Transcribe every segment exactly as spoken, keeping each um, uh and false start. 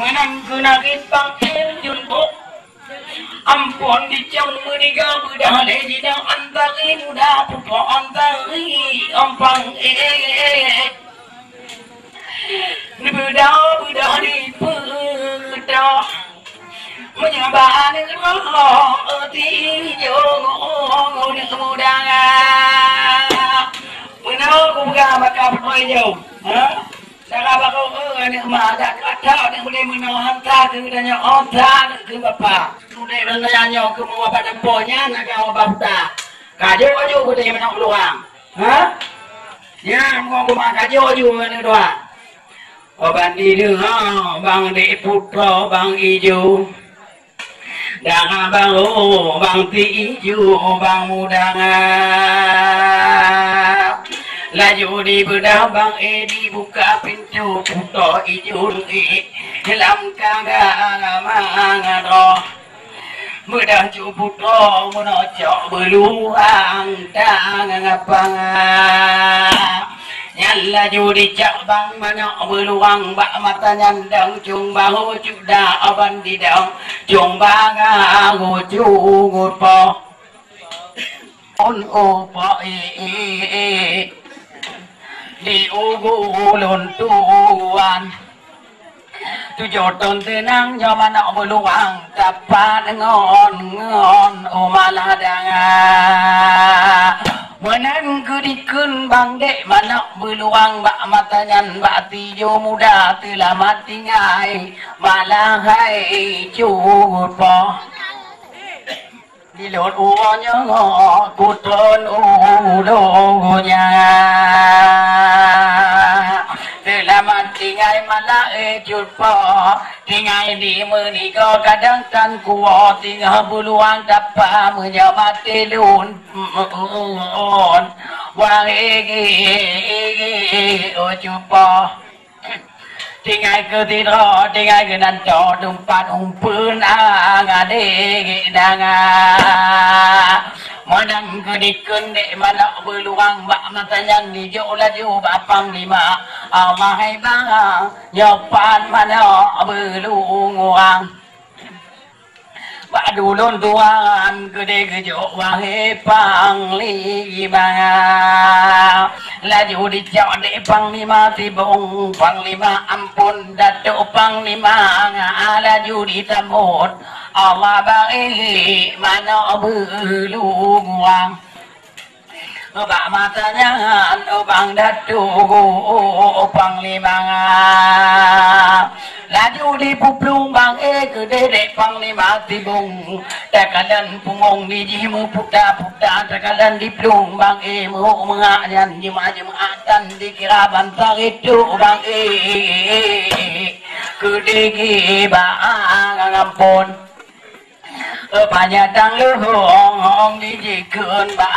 Meunan keunan bang éh jeuet bôh. Ampôn dicong meuniga beudah lé jinoe antari muda pupo antari ompang éh. Beudah-beudah dipeutôh. Meunyoe bak aneuk roh tinjong aneuk muda. Meunoe kupeugah bak kamoe jong. Ha? Cara baroe aneuk ma, dak kata aneuk muda meunoe hanta keu tanyoe ota keu bapak. Muda nyan nyoe keu muba pada po nyan agak ubah buta. Kajo-kajo geude meunoe luang. Ha? Nyan ngomong guma kajo ju ngon dua. Oh bandi deuh ha, bang dek putroe bang ijo. Dara barô bang ti ijo bang muda. Laju dibeudah bang e dibuka pintoe putroe ijo e. Lam kaga mangat roh. Meudah cu putroe meunoe cok beuluwang tangang apang. Nyan laju dicak bang manok beuluwang bak mata nyan dong cung bahu cuk da aban didong cung banga gucu gupo. On upo i di ugu lôn tuan. Tujoh thon teunang nyoe manok beuluwang tapat ngon ngon uma ladang. Meunan keu dikeuen bang dek manok beuluwang bak mata nyan bak tijo muda teulamat tinggai malah hai cut poh. Di lôn uroe nyoe kutron ulu nyan. Seulamat tinggai malah e cut poh, tinggai di meunigoe kadang tan kuwoe singoh beuluwang tapa meunyoe maté lôn. Wahé o cut poh. Tinggai keu sidroe, tinggai keu nan cok teumpat umpeuen angan degek danga. Meunan keu dikeuen dek manok beuluwang bak masa nyan dijok laju bak panglima. Allah hai bang, nyoe pat manok beuluwang. Bak dulôn tuan keudeh geujok wahé panglima. Laju dicok dek panglima tibong panglima ampôn datuk panglima. Laju disambot Allah bareh manok beuluwang. Bak masa nyan ubang datu panglima laju dipuplueng bang e keudeh dek panglima tibong. Takalan pungong di jih meuputa-puta takalan diplueng bang e meuhok meungak nyan jeumaah-jeumaah tan dikira bansa retuk bang e keudeh bak angan ampôn. Panyatang luhong dijikeuen bak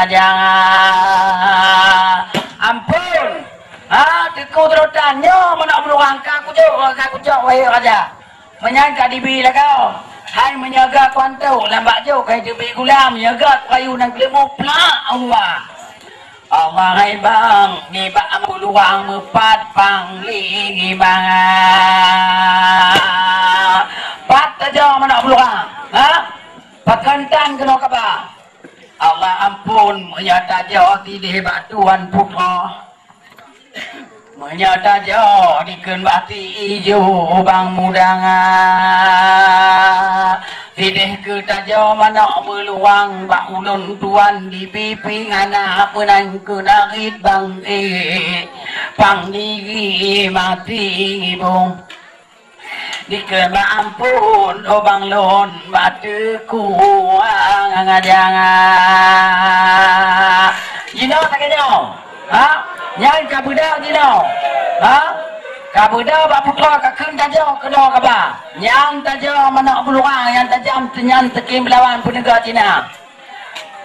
ajang. Ampôn. Ha, Teungku Seulotan nyoe meunan meuluwang ka kujok, ka kujok wahé raja. Meunyan ka dibi lagau. Hai meunyoe gak kuantok lam bak jok hai teubi gula meunyoe gak kayu nan keuleumu plak Allah. Allah hai bang, nibak beuluwang meupat panglima. Pat tajoe manok beuluwang, ha? Pakon tan keunoe kaba. Allah ampôn, meunyoe tajoe sideh bak tuan putroe. Meunyoe tajoe dikeuen bak tijo bang muda. Sideh keu tajoe manok beuluwang bak ulôn tuan dibi pih hana meunan keu narit bang e pang diri mati ngibong. Dikeue bak ampôn, oh bang lôn bak teukuang ngajang. Jinoe lagée nyoe. Ha? Nyan ka beudôh jinoe. Ha? Ka beudôh bak putroe ka kheun tajoe keunoe kaba. Nyan tajoe manok beuluwang nyang tajam nyan teukim beulawan peuneugah Cina.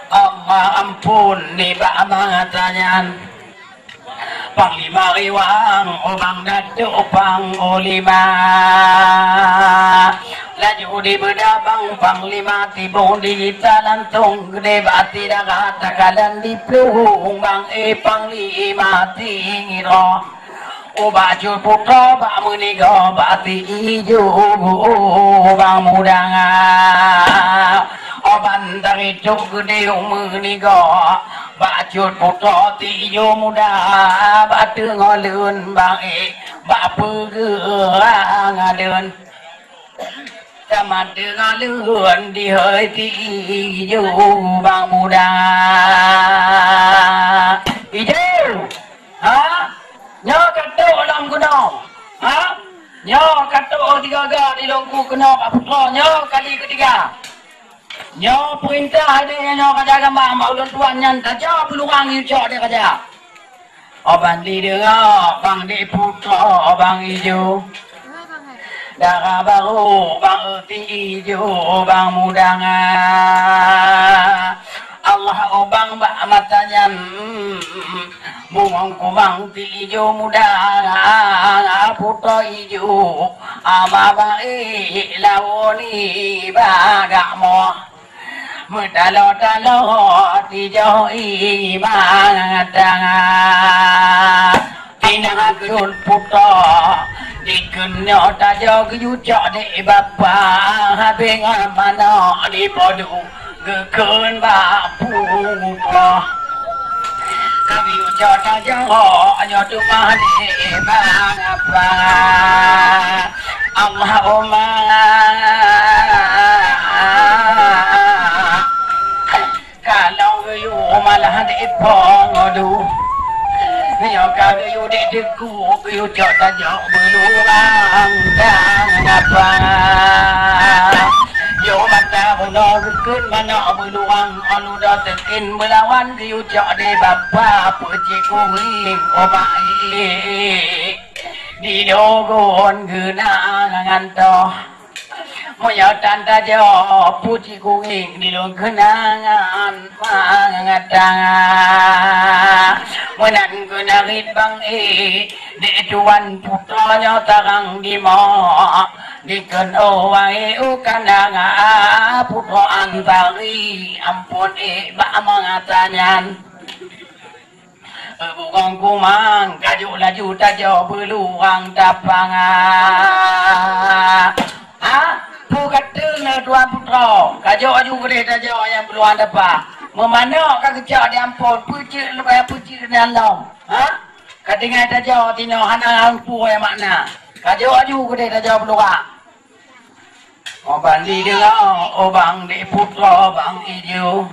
Allah ampôn nibak mata nyan. Panglima Riwang, ubang datuk panglima. Laju dibeudôh bang panglima tibong di gita lantong geude bak sidara takalan diplueng bang e panglima tinggi droe. Ubak Cut Putroe bak meunigoe bak Ti Ijo bang mudang. Oban tari trok geudeh meunigoe bak Cut Putroe Ti Ijo muda bak teungoh leuen bang ék bak peugeuh ngadeueng. Sama teungoh leuen dihôi Ti Ijo bang muda. Ijo! Ha? Nyoe ka trok lom keunoe. Ha? Nyoe ka trok sigaga di Lôn Ku keunoe bak Putroe. Nyoe kali keutiga. Nyoe peurintah deh nyoe ka jaga mak, mak ulôn tuan nyan tajak beulurang yucok deh raja. Oban di deungoe bang di Putroe bang Ijo. Dara barô bang Ti Ijo bang mudang. Allah ubang bak mata nyan. Bungong kumang Ti Ijo muda, Putroe Ijo, ama baék lawoni bagak moh. Meutaloe-taloe tijoh i mata. Pinah keuneuk Putroe, dikeunong tajoh geuyue cok dek bapak, habéh ngon manok di podu. Geukheun bak putroe. Kami ucok tajoh nyoe teuma di bang apa. Allahumma. Kalau geuyue malah di pong aduh. Nyoe ka geuyue dek deuk Ku geuyue cok tajoh beulurang dan apa. Yoh mata bunoe geukheun manok beulurang, olu do teukin beulawan geuyue cok dek bapak peucik kuring ubak ék. Di dogon geunang ngon toh. Meunyoe tan tajoh peucik kuring di lôn keunangan mangat tangan. Meunan keunarit bang ék, dek tuan Putroe nyoe tarang dimoe. Dikeunong wae u kandang Putroe Antari, ampôn ék bak mata nyan. Bungong kumang, kajok laju tajoh beulurang tapang. Ha? Peue ka teungoh tuan Putroe? Kajok laju keudeh tajoh nyang beulurang tapang. Meumanok ka geucok di ampôn, peucik leubeh peucik nyan lom. Ha? Ka tinggai tajoh tinoh hana ureueng peue makna. Kajok laju keudeh tajoh beulurang. Oban di deungoe, ubang di Putroe bang Ijo.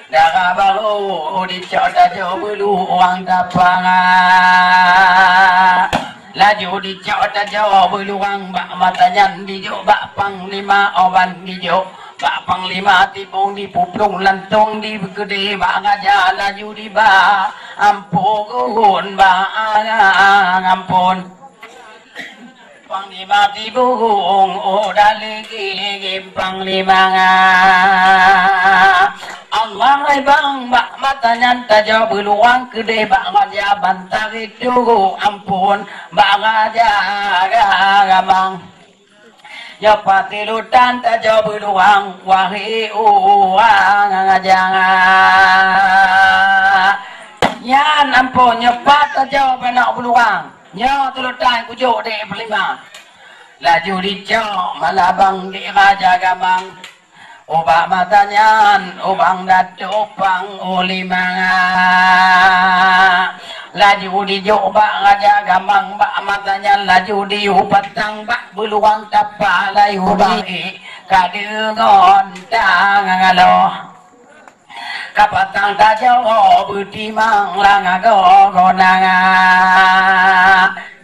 Dara barô dicok tajoh beulurang tapang. Laju dicok tajoh beulurang bak mata nyan dijok bak panglima oban dijok. Bak panglima tibong dipuplueng lantong dikeudeh bak raja laju diba ampôn bak ampôn. Panglima tibong, oh, dalé gigi panglima. Allah ai bang bak mata nyan tajoh beulurang keudeh bak raja bantari tugu ampôn bak raja gamang. Nyoe pati lutan tajoh beulurang wahé urang ajang. Nyan ampôn nyoe pat tajoh beunok beulurang. Nyoe teulotan kujok dek panglima. Laju dicok malabang dek raja gamang. Ubak mata nyan ubang datu pang ulima. Laju dijok bak raja gamang bak mata nyan laju diupatang bak beuluwang tapa layu bak ka deungon tangan galoh. Kapatang tajoh beutimang lam agoe gonang.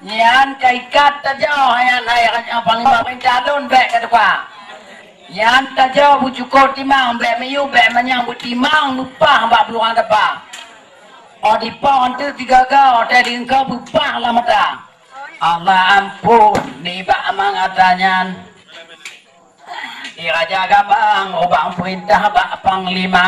Nyan ka ikat tajoh nyan hai raja panglima peurintah lôn bèk ka tuka. Nyan tajoh beucukôh timang bèk miyueb bèk manyang beutimang beupah bak beuluwang tapa. Oh dipong teuk tiga goe teuh di engkau beupah lam mata. Allah ampôn nibak mangat nyan. Di raja gamang ubang peurintah bak panglima.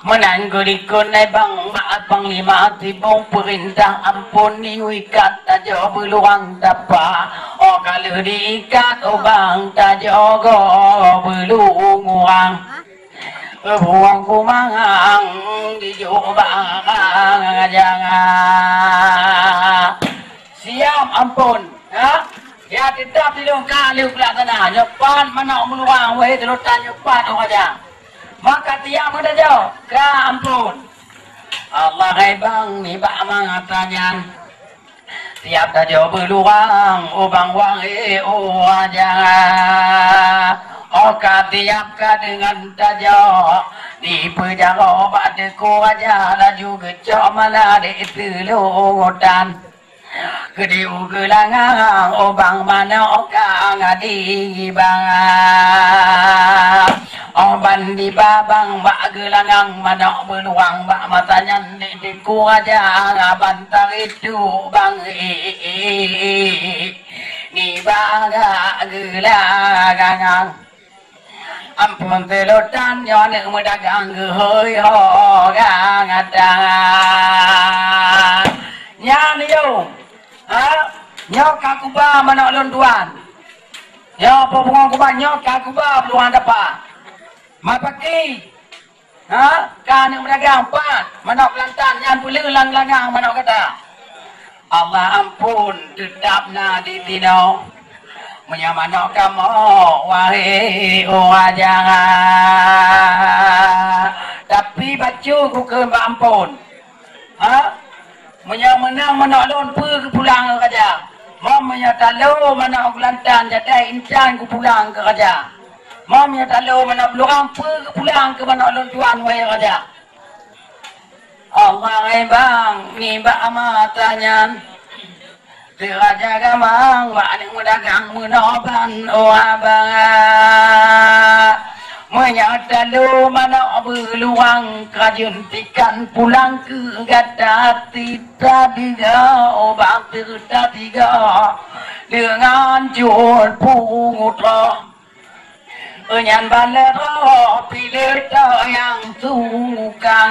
Meunan geulikot ai bang bak panglima tibong peurintah ampôn niwi ikat tajoh beuluwang tapa. Oh ka lheueh diikat ubang tajoh goe beuluwang. Buang kumang di jubah jangan. Siap ampôn, ha? Ya, teutap di lôn ka lheueh peulat sana. Nyoe pat manok meuluwang, wahé teulotan nyoe pat oh raja. Maka tiang meudajoh, ka ampôn. Allah hai bang nibak mata nyan. Tiap tajoh beuluwang, ubang wang eh, oh raja. Oh ka tiap ka deungon tajoh, dipeujaroe bak teungku raja, laju geucok mala di teuleutan. Geudi u geulangang, ubang manok ka ngadi bang. Oh ban di babang bak geulangang, manok beuluwang bak mata nyan di teungku raja, ban taritu bang nibak geulangang. Ampôn teulotan nyoe aneuk meudagang geuhôi ho gang atang. Nyan yo, ha? Nyoe ka kuba manok lôn tuan. Nyoe peubungoh kuba, nyoe ka kuba beuluwang dapa. Mapaki. Ha? Ka aneuk meudagang pat, manok geulantan nyan peuleueh lam geulangang manok gata. Allah ampôn, teutap na di tinoe. Meunyoe manok kamoe, wahé ureueng jahat. Tapi bacut kukheun bak ampôn. Ha? Meunyoe meunang manok lôn, peue geupulang keu raja? Meunyoe talo manok geulantan jadai intan geupulang keu raja. Meunyoe talo manok beuluwang, peue geupulang keu manok lôn tuan, wahé raja? Allah hai bang, nibak mata nyan. Teuraja gamang bak aneuk meudagang meunoe ban, oh abang. Meunyoe talo manok beuluwang, ka jeuet tikan pulang keu gata, teuta tiga, oh bang, teuta tiga. Deungon jeuet pungo troh. Nyan ban lé droe piléh teuh nyang tukang.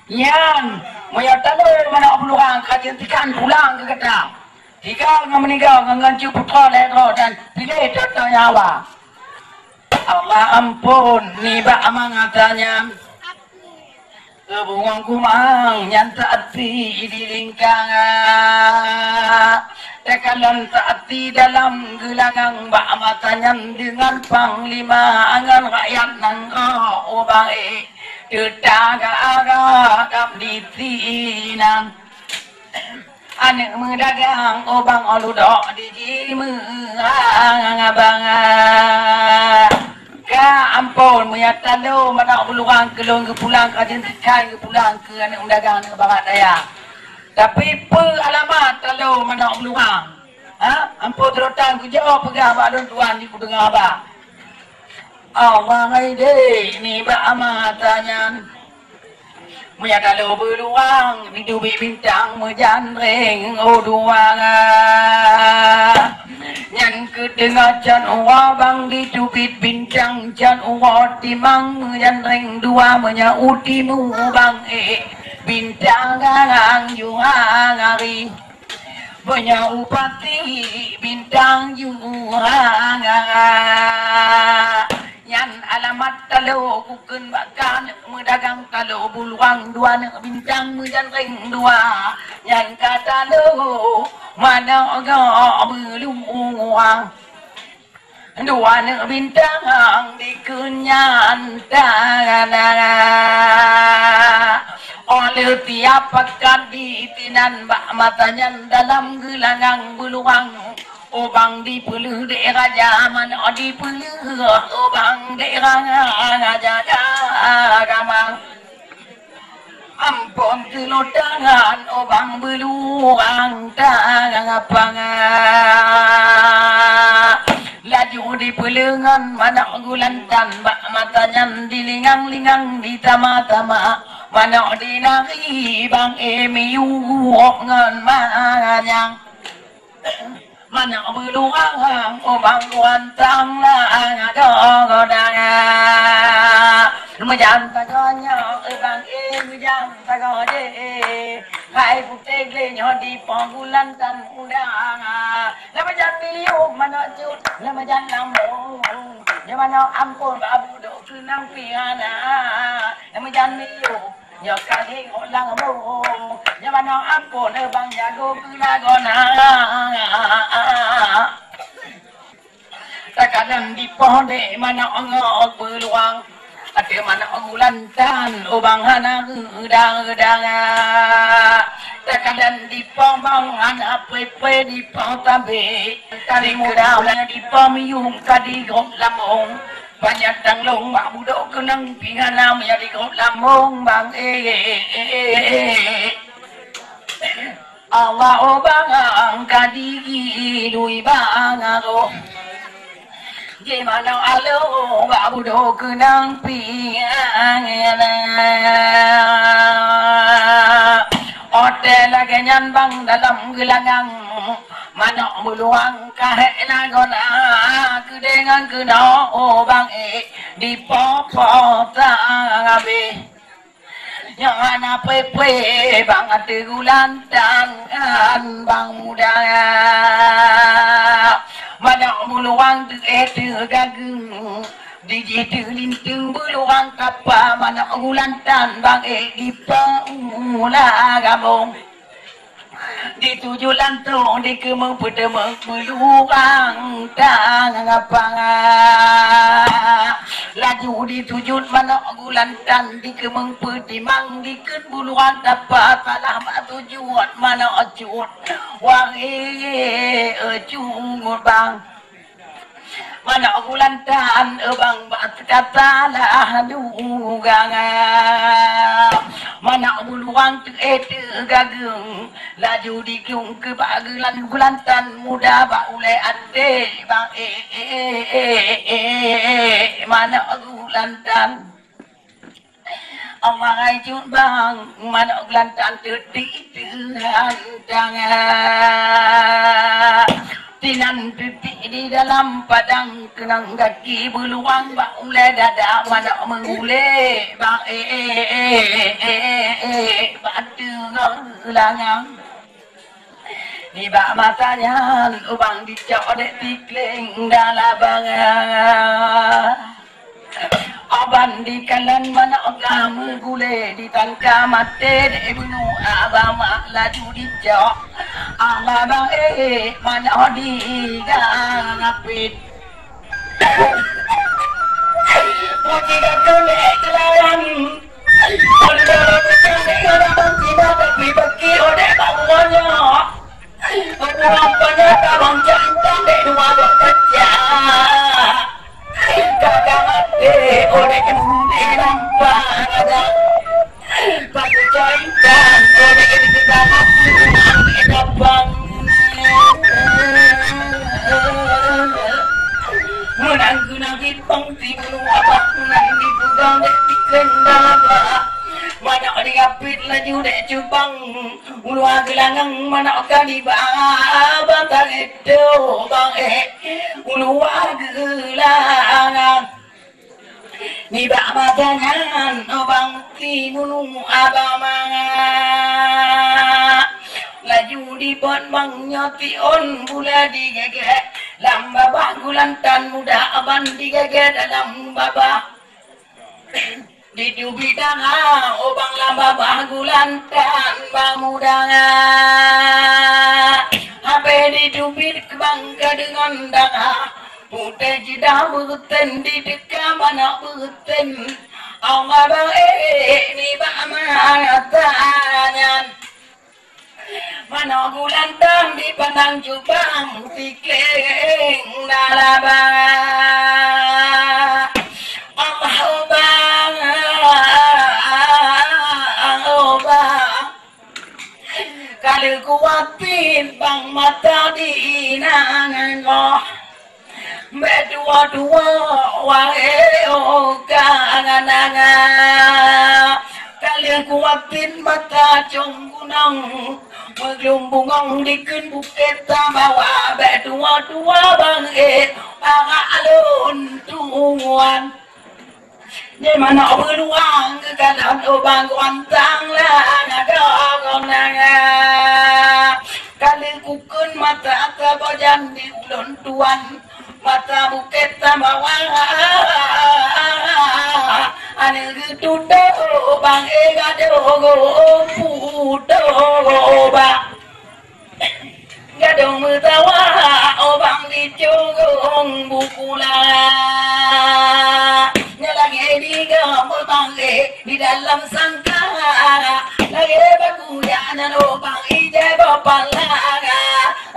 Nyan, meunyoe talo manok beuluwang, ka jeuet tikan pulang keu gata. Tiga ngon meuninggai ngon, ngon jeuet putroe lé droe dan piléh teuh nyawa. Allah ampôn nibak mata nyan. Keu bungong kumang nyan teuaté di lingkang. Takalon teuaté dalam geulangang bak mata nyan deungon panglima ngon rakyat nanggroe ubang ék. Teuta gara-gara dap di sinan. Aneuk meudagang ubang olu dok di jimeurang abang. Ka ampôn, meunyoe talo manok beuluwang keu lôn geupulang, ka jeuet tikan geupulang keu aneuk meudagang aneuk barat daya. Tapi peue alamat talo manok beuluwang? Ha? Ampôn teulotan kujaweueb peugah bak lôn tuan di kudeungoe abang. Allah ngai deh nibak mata nyan. Meunyoe talo beuluwang, diteubiet bintang meujanreng u dua. Nyan keuh teungoh cot uroe bang diteubiet bintang cot uroe timang meujanreng dua, meunyoe u timu bang ék bintang garang juhang hari. Meunyoe u pati bintang juhang. Nyan alamat talo kukheun bak kah aneuk meudagang talo beuluwang dua, aneuk bintang meujanreng dua. Nyan ka talo manok gok beuluwang. Dua aneuk bintang dikeue nyan tana. Óh lheueh tiap pakat di tinan bak mata nyan dalam geulangang beuluwang. Ubang dipeuleueh dek raja, manok dipeuleueh ubang dek raja, raja agama. Ampôn teulotan ubang beuluwang tangan apang. Laju dipeuleueh ngon manok geulantan bak mata nyan dilingang-lingang ditama-tama. Manok dinari bang ék miyueb ngon manyang. Manok beuluwang ubang geulantan na gogodang. Meujan sagoe nyoe ubang ék meujan sagoe jéh. Hai putéh glé nyoe dipo geulantan udang. Lam meujan miyueb manok cut, lam meujan lambong. Nyoe manoe ampôn bak budok keunong pih hana, nyang meujan miyueb nyoe ka lheueh lam lambông. Nyoe manoe ampôn bang jago keulago na. Takadan dipoh dek manoe ngok beuluwang, até manoe gulantan ubang hana udang-udang. Takadan dipoh bang hana pui-pui dipoh tabé. Kali muda meudipoh miyueb ka digop lambông. Panyang tanglông bak budok keunong pih hana meudigop lambông bang, eh, eh, eh, eh, eh. Allah, oh, bang, ka digi lui bang, oh. Di manoe aloe bak budok keunong pih hana. Watèe lagèe nyan bang dalam geulangang, manoe beuluwang ka hék na gona, keudeungon keunoe bang, eh, dipoh-poh tang abéh. Nyoe hana pui-pui bang até gulantan bang muda. Manoe beuluwang teuéh teugageueng, di jih teulinteung beuluwang kapa, manoe gulantan bang, eh, dipeumula gabong. Di tujoh lantong dikeumeupeuteumeuk beuluwang tang apang. Laju di tujoh manoe gulantan dikeumeupeudimang dikeue beuluwang tapa, salah bak tujoh manoe cut. Wahé cut bang. Manoe gulantan bang bak kata lah dugang. Manoe beuluwang teuéh teugageueng, laju diklueng keu bak geulan-, gulantan muda bak ulèe até bang, eh, eh, eh, eh, eh, eh, manoe gulantan. Allah rayeuk bang, manoe gulantan teuti teuhantang. Tinan teuti di dalam padang keunong gaki beuluwang bak ulèe dada manoe meugulé bang, eh, eh, eh, eh, eh, eh, bak teungoh langang. Nibak masa nyan ubang dicok dek tikleng dalam banga. Aban dikalon manoe ka meugulé ditangka maté dek bunoe abang mak laju dicok. Abang eh manoe digang apit. Puji gata lé keulayan. Pada dalam hutan dek orang bangkina tapi bagi odeh bak buahnya. Orang banyak abang jantan dek dua buah kaca. Kakak mati odeh kena nampak ada. Bagi jantan odeh kena nampak ada. Menang guna gipang timu abah nang dipegang dek tiken daba. Manoe diapit laju dek cubang. Uluwa geulangang manoe ka diba batang itu bang eh. Uluwa geulangang. Nibak mata nyan, oh bang, timu abang manga. Laju dibon bang nyoe tiôn bula digege. Lam babah gulantan muda aban digege dalam babah. Di teubiet dara, oh bang lam babah gulantan bang muda. Habéh di teubiet keubang ka deungon dara. Putéh jidah beureutén di teuka manoe beureutén. Allah bang eh nibak mata nyan. Manoe gulantan dipandang cubang tikleng dalam banga. Allah bang, oh bang. Ka lheueh kuatin bang mata di inang goh. Bék dua-dua wahe oh ka angan-angan. Ka lheueh kuatin mata cong gunong. Meuglung bungong dikeue bukét tabawa. Bék dua-dua bang eh arak lôn tuan. Di manoe beuluwang geukalon ubang guantang lah na dong nanga. Ka lheueh kukheun mata saboh jan di ulôn tuan. Mata bukét tabawa Aneuk geututoe bang, eh, gadôh geuputoe bak. Gadôh meutawa, oh bang, di cunggong bukula. Nyan lagèe di gam, oh bang, eh, di dalam sangka. Lagèe baku nyan, oh bang, ijai bak pala.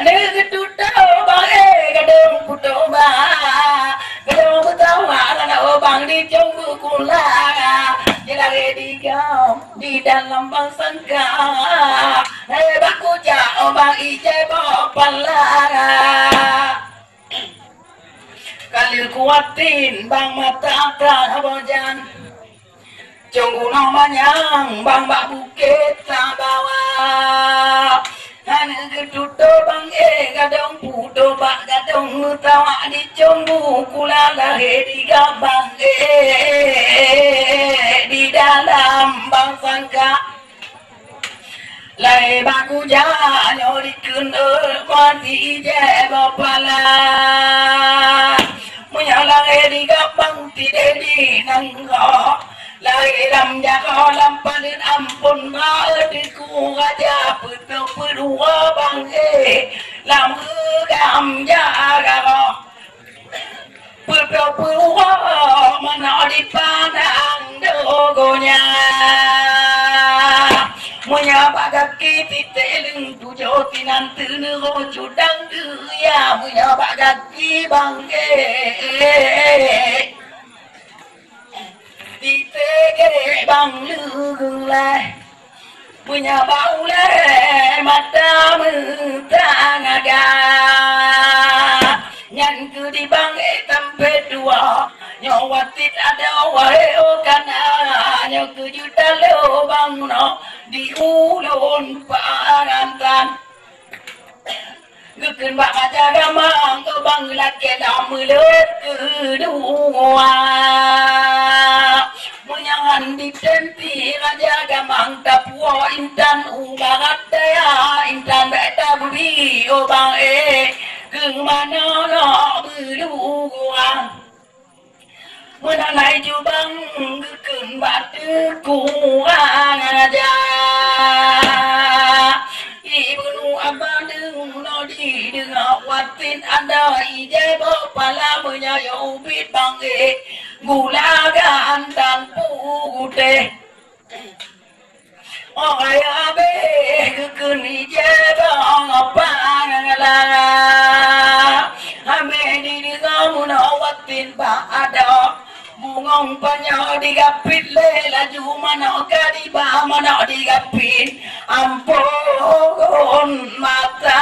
Aneuk geututoe bang, eh, gadôh putoe bak. Gadôh meutawa, oh bang, di cunggong bukula. Nyan lagèe di gam. Di dalam bang sangka, eh, baku jak, oh bang, ijai bak pala. Ka lheueh kuatin bang mata ka bojan. Cong gunong manyang bang bak bukét tabawa. Aneuk geututoe bang, eh, gadôh putoe bak, gadôh meutawa di cunggong bukula, lahé di gam bang, eh, di dalam bang sangka. Lahé baku jak nyoe dikheun, eh, mati ijai bak pala. Meunyoe lahé di gam bang tidéh di nanggroe. Lahé lam jaroe lam paleuet, ampôn ma, eh, Teungku Raja, peutoe peuruwa bang, eh, lam reugam jaroe. Peutoe peuruwa manok dipandang donya. Meunyoe bak gaki titék leung tujoh, tinan teuneurôh cudang deuya. Meunyoe bak gaki bang, eh, titék bang leung lé. Meunyoe bak ulèe mata meutangaga, nyan keuh di bang, eh, tampé dua. Nyoe watit adoe, wahé oh kana, nyoe keuh jeuet talo bang meunoe di ulôn parantan. Geukheun bak Raja Gamang, "Bang lakèe lam meuleuet keudua." Meunyoe han ditém pih Raja Gamang, tapuwoe intan u barat daya, intan bèk tabri, oh bang, eh, keu manoe lôn beuluwa. Meunan hai jubang geukheun bak Teungku Raja. Ibnu Abadeueng nyoe dideungoe watit adoe ijai boh pala meunyoe ubit bangé gula gantan putéh. Oh, ayah abéh geukheun ijai bang pangala. Amé dideungoe meunoe watit bak adoe. Bungong panyoe digapit lé laju manok ka diba manok digapit. Ampôn mata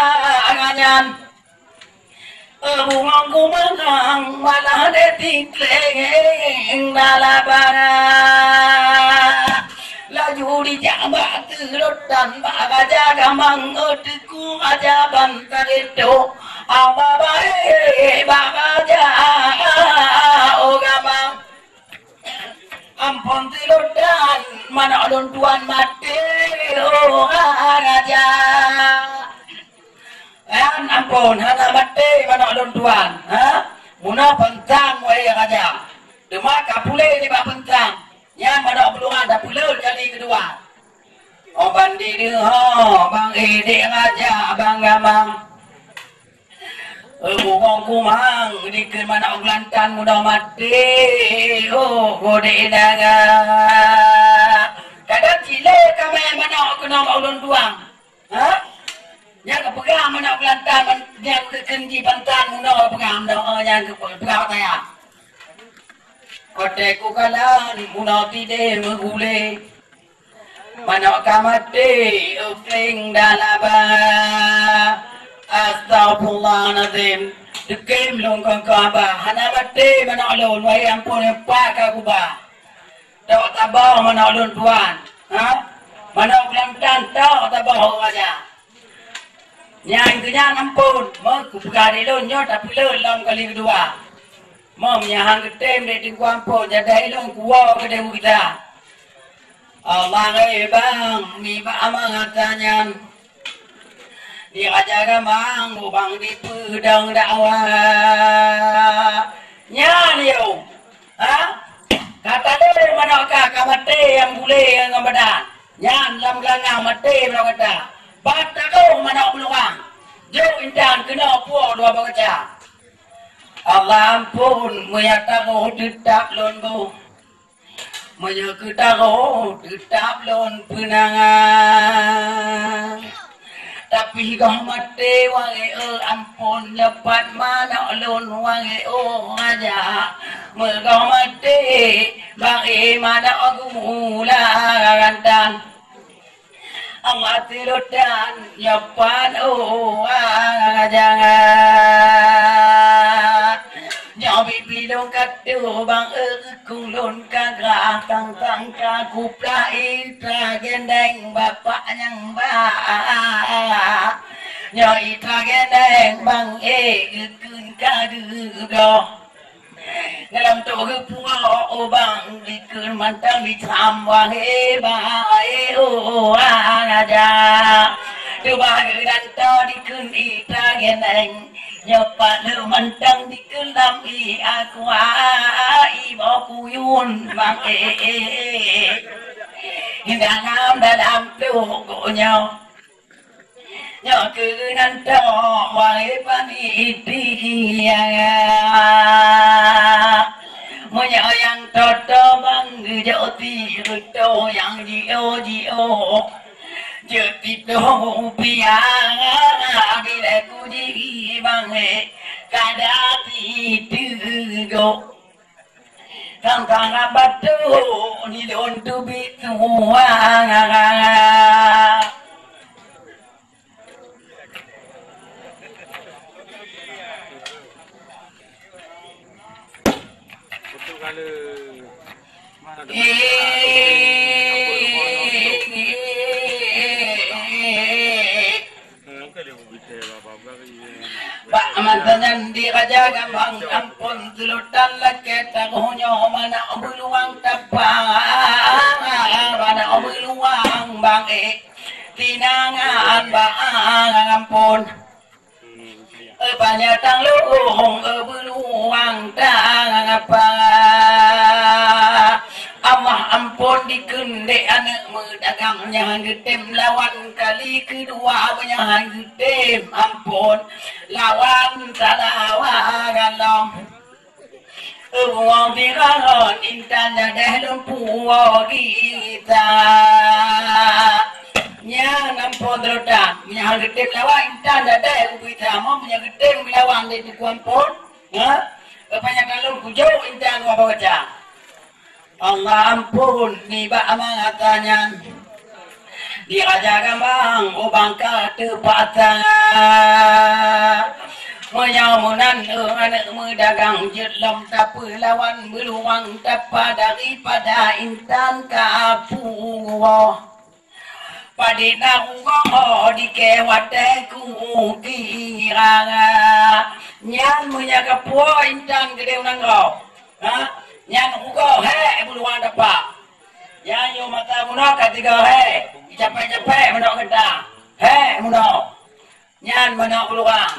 nyan. Bungong kumang malah deh tikleng dalabara. Laju dijak bak teulotan bak Raja Gamang, oh Teungku Raja Bantareto. Haba baé bak Raja, oh Gamang. Ampôn teulotan manok lôn tuan maté, oh Raja. Kan ampôn, hana maté manok lôn tuan, ha? Meunoe peuntang, wahé raja. Teuma ka puléh nibak peuntang. Nyan manok beuluhan tapeuleuet kali keudua. Oh bandi deuh, ho, bang édék raja, bang gamang. Eh, bungong kumang, dikeue manok geulantan muda maté. Oh, godé dara. Kadang cilé kamé manok keunoe bak ulôn tuang. Ha? Nyang geupeugah manok geulantan, man-, nyang geukeunji bantan munoe peugah meunoe, nyang geupeugah wataya. Kote ku kalan munoe tideh meugulé. Manok ka maté, upling dalaba. Astagfirullahalazim. Deukem lôn kongkong abah. Hana maté manok lôn, wahé ampôn, pat ka kuba. Tok taboh manok lôn tuan. Ha? Manok geulantan tok taboh raja. Nyan keu nyan ampôn, meuh kupeugah lé lôn nyoe tapeuleuet lom kali keudua. Meuh meunyo han geutem lé teungku ampôn, jadai lôn kuwoe keudeh u gita. Allah, eh, bang, nibak amangat nyan. Di Raja Gamang, ubang dipeudong dakwa. Nyan yo. Ha? Ka talé mana Maka ka maté nyang bulée ngon badan. Nyan lam geulanggang maté meunurot gata. Ban taroh manok beuluwang. Jok intan keunoe puwoe dua boh kaca. Allah ampôn, meunyo taroh teutab lôn boh. Meunyo keu taroh teutab lôn peunangan. Tapi goh maté wahé, oh ampôn, leupah manok lôn wahé, oh raja. Meugoh maté bak manok gula rantan. Allah tilotan nyopan, oh raja. Nyoe bibi lôn ka tuh bang, eh, kung lôn ka grah, tang-tang ka kuplah itra gendeng bapak nyang ba. Nyoe itra gendeng bang, eh, geukheun ka geubloe. Dalam toh geupuwoe ubang dikeue mantong dicam wahé bang, eh, oh, raja. Cuba geudanto dikeue itra gendeng. Nyoe pat lheueh mantong dikeue lam ié aqua, ié boh kuyun bang, eh, eh, eh. Dalam, dalam toh geuh nyoe. Nyoe keunan toh wahé panitia. Meunyoe nyang toto bang geujok ti reutoh nyang jiôh-jiôh. Jeuet titoh rupiah bilai kuji bang, eh, kada titeugok. Tang-tang batu ni lôn teubiet tuha. Bak masa nyan di Raja Gambang ampôn, seulotan lakée taroh nyoe manok beuluwang tapa, manok beuluwang bang, eh, tinangan bang ampôn. Eh, banyak tang lôn, eh, beuluwang tang apa. Allah ampôn dikeue dek aneuk meudagang nyang geutem lawan kali keudua, nyang geutem ampôn lawan talawa galom. Uroe Firaun intan dadeh lumpu gita. Nyan ampôn drotan. Meunyo geutem lawan intan dadeh u gita, mo meunyo geutem lawan lé Teungku ampôn. Ha? Rupanya kalau kujok intan wa baca. Allah ampôn nibak mata nyan. Di Raja Gambang ubang ka teupaksa. Meunyoe meunan, eh, aneuk meudagang jeuet lom tapeulawan beuluwang tapa daripada intan ka puwoe. Padit na rugoe dikée watée kukira. Nyan meunyo ka puwoe intan keudeh u nanggroe. Ha? Nyan rugoe hék beuluwang tapa. Nyan yoh mata bunoe ka tiga hék. Icapék-capék manok geuta. Hék bunoe. Nyan manok beuluwang.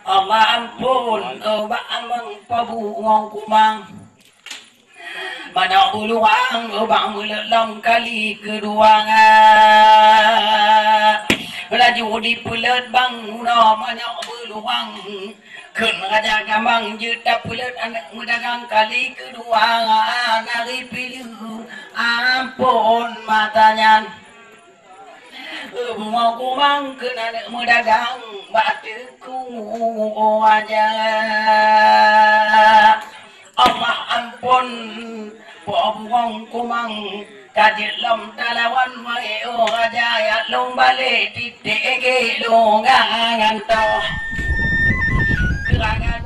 Allah ampôn, ubak amang pabu ngon kumang. Manok beuluwang, ubak meuleuet lom kali keudua. Laju dipeuleuet bang unoe manok beuluwang. Kheun Raja Gambang jeuet tapeuleuet aneuk meudagang kali keudua. Nari pileue ampôn mata nyan. Bumoe kumang keu aneuk meudagang bak teungku raja. Allah ampôn, po bumoe kumang ka jeuet lom talawan, wahé oh raja, yak lôn balek titék gé lôn gantoe. Keurangan